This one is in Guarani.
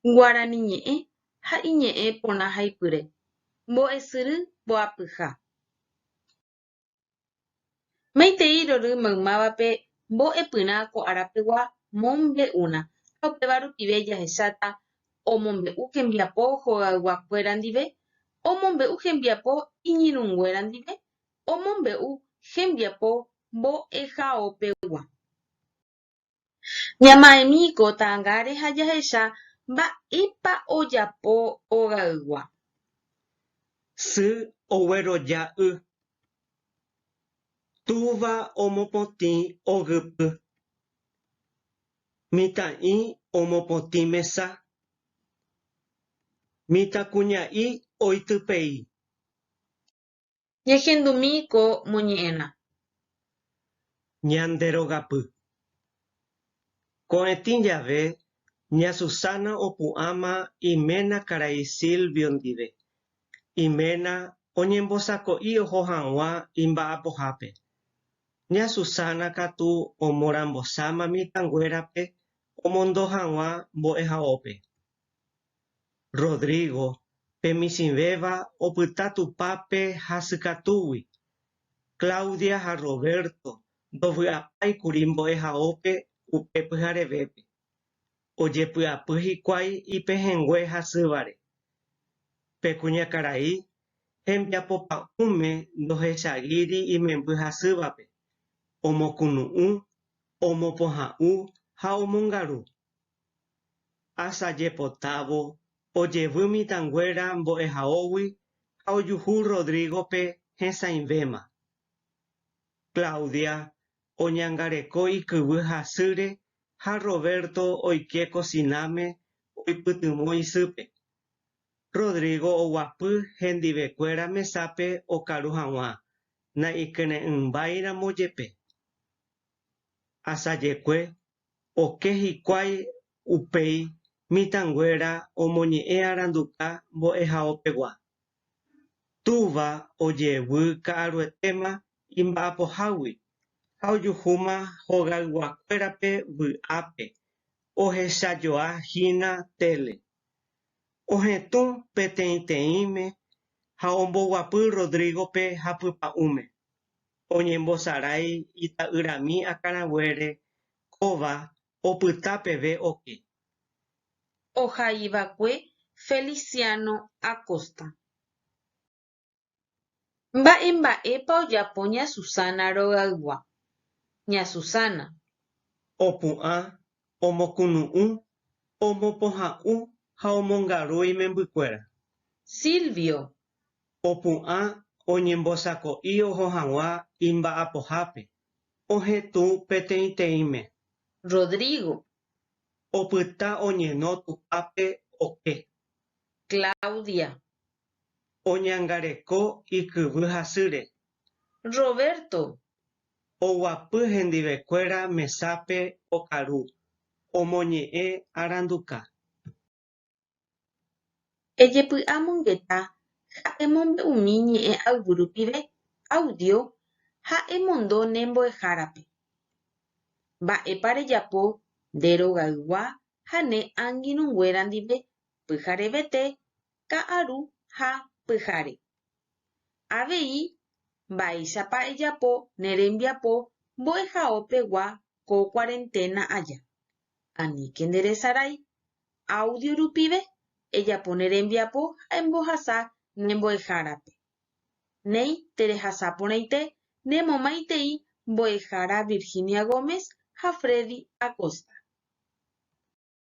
Guarani ñe'ẽ ha iñe'ẽ porãhaipyre. Mbo'esyry mboapyha. Maitei rory maymávape mbo'epyrã ko arapegua mombe'urã ha upéva rupive jahecháta omombe'u hembiapo hogayguakuéra ndive, omombe'u hembiapo iñirũnguéra ndive, omombe'u hembiapo mbo'ehaopegua. Ñama'ẽmi ko ta'angáre ha jahecha mba'épa ojapo ogaygua. Sy ogueroja y. Túva omopotĩ ogypy. Mitã'i omopotĩ mesa. Mitãkuña'i oitypei. Ñahendumi ko moñe'ẽrã. Ñande rogapy. Ko'ẽtĩ jave, ña Susana opu'ãma iména karai Silvio ndive. Iména oñembosako'i oho hag̃ua imba'apohápe. Ña Susana katu omorambosáma mitãnguérape omondo hag̃ua mbo'ehaópe. Rodrigo, pe michĩvéva opyta tupápe hasykatúgui. Claudia ha Roberto ndovy'apáikuri mbo'ehaópe upe pyharevépe. Ojepy'apy hikuái ipehẽngue hasývare. Pe kuñakarai hembiapo pa'ũme ndohechagíri imemby hasývape, omokunu'ũ, omopohã'u ha omongaru. Asajepotávo, ojevy mitãnguéra mbo'ehaógui ha ojuhu Rodrigo-pe hesãivéma. Claudia oñangareko ikyvy hasýre ha Roberto oike kosináme oipytyvõ isýpe. Rodrigo oguapy hendivekuéra mesápe okaru hag̃ua, na'ikyre'ỹmbáiramo jepe. Asajekue Oke hikuái upéi mitãnguéra omoñe'ẽ aranduka mbo'ehaopegua. Túva ojevy ka'aruetéma imba'apohágui ha ojuhúma hogayguakuérape vy'ápe ohechajoa hína téle. Ohetũ peteĩteĩme ha omboguapy Rodrigo-pe hapypa'ũme. Oñembosarái ita'yrami akãraguére kóva opyta peve oke. Ohaiva'ekue Feliciano Acosta. Mba'emba'épa ojapo ña Susana rogaygua. Ña Susana. Opu'ã, omokunu'ũ, omopohã'u ha omongaru imembykuéra. Silvio. Opu'ã oñembosako'i oho hag̃ua imba'apohápe, ohetũ peteĩteĩme. Rodrigo. Opyta oñeno tupápe oke. Claudia. Oñangareko ikyvy hasýre. Roberto. Oguapy hendivekuéra mesápe okaru, omoñe'ẽ aranduka. Ejepy'amongeta ha emombe'umi ñe'ẽ ayvu rupive, audio, ha emondo ne mbo'ehárape. Mba'épa rejapo nde rogaygua ha ne angirũnguéra ndive pyharevete, ka'aru ha pyhare. Avei, mba'éichapa ejapo ne rembiapo mbo'ehaopegua ko cuarentena aja. Aníke nderesarái, audio rupive, ejapo ne rembiapo ha embohasa ne mbo'ehárape. Néi terehasa porãite ne momaitei mbo'ehára Virginia Gómez ha Freddy Acosta.